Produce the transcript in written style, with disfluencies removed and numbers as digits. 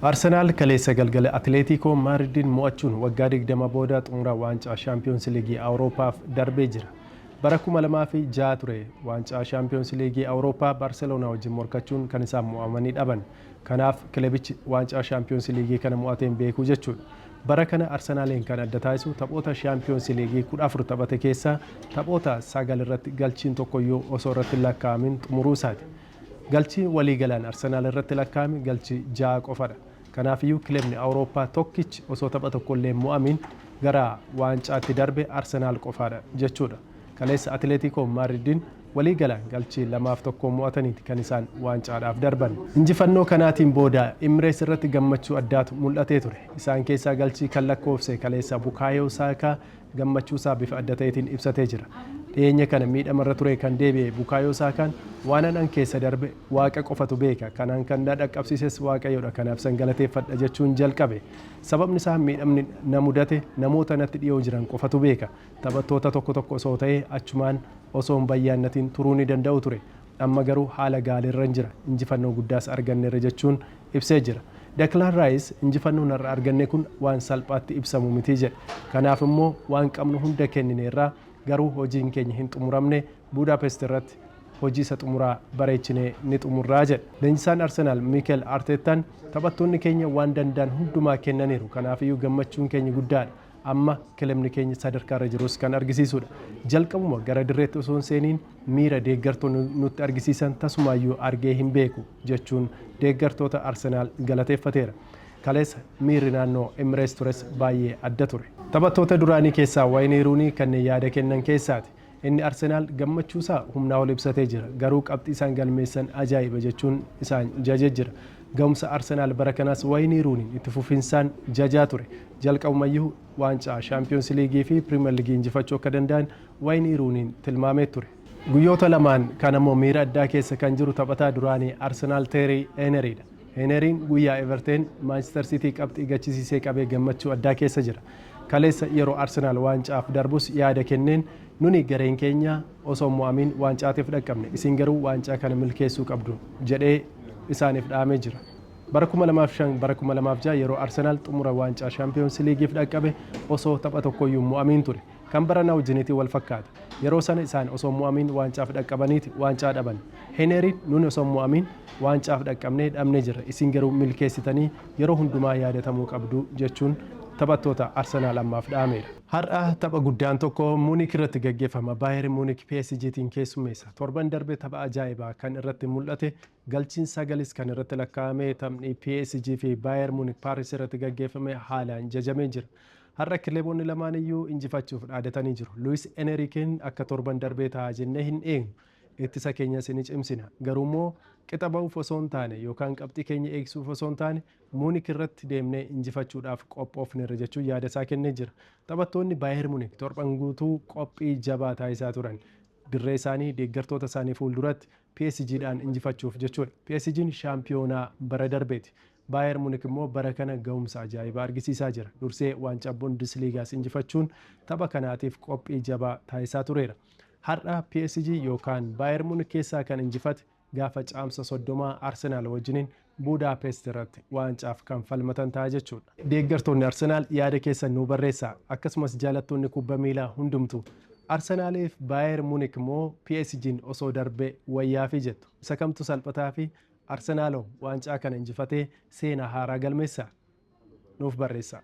Arsenaal kaleessa galgala Atileetiikoo Maadridiin mo'achuun waggaa 20 booda xumura waancaa Shaampiyoons Liigii Awuroopaaf darbee jira. Bara 2006 ture waancaa Shaampiyoons Liigii Awurooppaa Baarseloonaa wajjin morkachuun kan isaan mo'amanii dhaban. Kanaaf kilebichi waancaa Shaampiyoons Liigii kana mo'atee hin beeku jechuudha. Bara kana Arsenaaliin kan adda taasisu taphoota Shaampiyoons Liigii 14 taphate keessaa taphoota 9 irratti galchiin tokkoyyuu osoo irratti hin lakkaa'amin xumuruu isaati. Galchii waliigalaan Arsenaal irratti lakkaa'ame galchii 6 qofadha. Kanaafiyyuu kilebni Awurooppaa tokkichi osoo tapha tokkollee hin mo'amin gara waancaatti darbe Arsenaal qofaadha jechuudha. Kaleessa Atileetiikoo Maadridiin waliigalaan galchii 2 fi 1n mo'ataniiti kan isaan waancaadhaaf darban. Injifannoo kanaatiin booda Imireets irratti gammachuu addaatu mul'atee ture. Isaan keessaa galchii kan lakkoofse kaleessa Bukaayoo Saakaa gammachuusaa bifa adda ta'eetiin ibsatee jira. Dhiyeenya kana miidhamarra ture kan deebi'e Bukaayoo Saakaan, "Waanan an keessa darbe Waaqa qofatu beeka. Kanaan kan na dhaqqabsiises Waaqayyoodha. Kanaaf san galateeffadha," jechuun jalqabe. "Sababni isaa miidhamni na mudate namoota natti dhiyoo jiran qofatu beeka. Taphattoota tokko tokko osoo ta'ee achumaan osoo hin bayyaannatiin turuu ni danda'u ture. Amma garuu haala gaariirran jira. Injifannoo guddaas arganneerra, jechuun ibsee jira. Deklaan Raayis, "Injifannoon har'a arganne kun waan salphaatti ibsamu miti," jedhe. "Kanaaf immoo waan qabnu hunda kennineerra, garuu hojiin keenya hin xumuramne. Buudaapest irratti hojii isa xumuraa bareechinee ni xumurraa," jedhe. Leenjisaan Arsenaal Miikel Arteettaan, "Taphattoonni keenya waan danda'an hundumaa kennaniiru. Kanaafiyyuu gammachuun keenya guddaadha. Amma kilabni keenya sadarkaarra jirus kan argisiisudha. Jalqabuma gara dirreetti osoo hin seeniin miira deeggartoonni nutti argisiisan tasumaayyuu argee hin beeku," jechuun deeggartoota Arsenaal galateeffateera. Kaleessa miirri naannoo Emirees tures baay'ee adda ture. Taphattoota duraanii keessaa Wayinii Ruunii kanneen yaada kennan keessaati. Inni Arsenaal gammachuusaa humnaa ol ibsatee jira. Garuu qabxii isaan galmeessan ajaa'iba jechuun isaan jajee jira. Ga'umsa Arsenaal bara kanaas Wayinii Ruuniin itti fufinsaan jajaa ture. Jalqabumayyuu waancaa Shaampiyoons Liigii fi Piriimer Liigii injifachuu akka danda'an Wayinii Ruuniin tilmaamee ture. Guyyoota lamaan kan ammoo miira addaa keessa kan jiru taphataa duraanii Arsenaal Teerii Heeneriidha. Heeneriin guyyaa Everteen Maanchister Siitii qabxii gachisiisee qabee gammachuu addaa keessa jira. Kaleessa yeroo Arsenaal waancaaf darbus yaada kenneen, "Nuni gareen keenya osoo mo'amiin waancaatiif dhaqqabne, isin garuu waancaa kana milkeessuu qabdu," jedhee isaaniif dhaamee jira. Bara 2005 bara 2006 yeroo Arsenaal xumura waancaa Shaampiyoons Liigiif dhaqqabe osoo tapha tokkoyyuu mo'amiin ture. Kan barana wajjiniitiin wal fakkaata. Yeroo sana isaan osoo mo'amiin waancaaf dhaqqabaniiti waancaa dhaban. Heeneriin, "Nuni osoo mo'amiin waancaaf dhaqqabnee dhabnee jirra. Isin garuu milkeessitanii yeroo hundumaa yaadatamuu qabdu," jechuun taphattoota Arsenaal ammaaf dhaameera. Har'a tapha guddaan tokko Muunik irratti gaggeeffama. Baayer Muunik PSGtiin keessummeessa. Torban darbe tapha ajaa'ibaa kan irratti mul'ate, galchiin sagalis kan irratti lakkaa'ame, taphni PSG fi Baayer Muunik Paaris irratti gaggeeffame haalaan jajamee jira. Har'a kilaboonni lamaan iyyuu injifachuuf dhaadatanii jiru. Luis Enriqueen akka torban darbee ta'a jennee hin eegnu. Ittisa keenyas ni cimsina. Garuu immoo qixa ba'uuf osoo hin taane yookaan qabxii keenya eegsuuf osoo hin taane Muunik irratti deemnee injifachuudhaaf qophoofneerra, jechuun yaada isaa kennee jira. Taphattoonni Baayer Muunik torban guutuu qophii jabaa taasisaa turan. Dirree isaanii deeggartoota isaanii fuulduratti PSGdhaan injifachuuf jechuudha. PSG'n shaampiyoonaa bara darbeeti. Baayer Muunik immoo bara kana ga'umsa ajaa'ibaa argisiisaa jira. Dursee waancaa Bundesliigaas injifachuun tapha kanaatiif qophii jabaa taasisaa tureera. Har'a PSG yookaan Baayer Muunik keessaa kan injifate gaafa Caamsa 30 Arsenaal wajjiniin Buudaapest irratti waancaaf kan falmatan ta'a jechuudha. Deeggartoonni Arsenaal yaada keessan nuu barreessaa. Akkasumas jaalattoonni kubba miilaa hundumtu Arsenaaliif Baayer Muunik moo PSG'n osoo darbe wayyaafii jettu? Isa kamtu salphataa fi Arsenaaloo waancaa kana injifatee seenaa haaraa galmeessa? Nuuf barreessaa.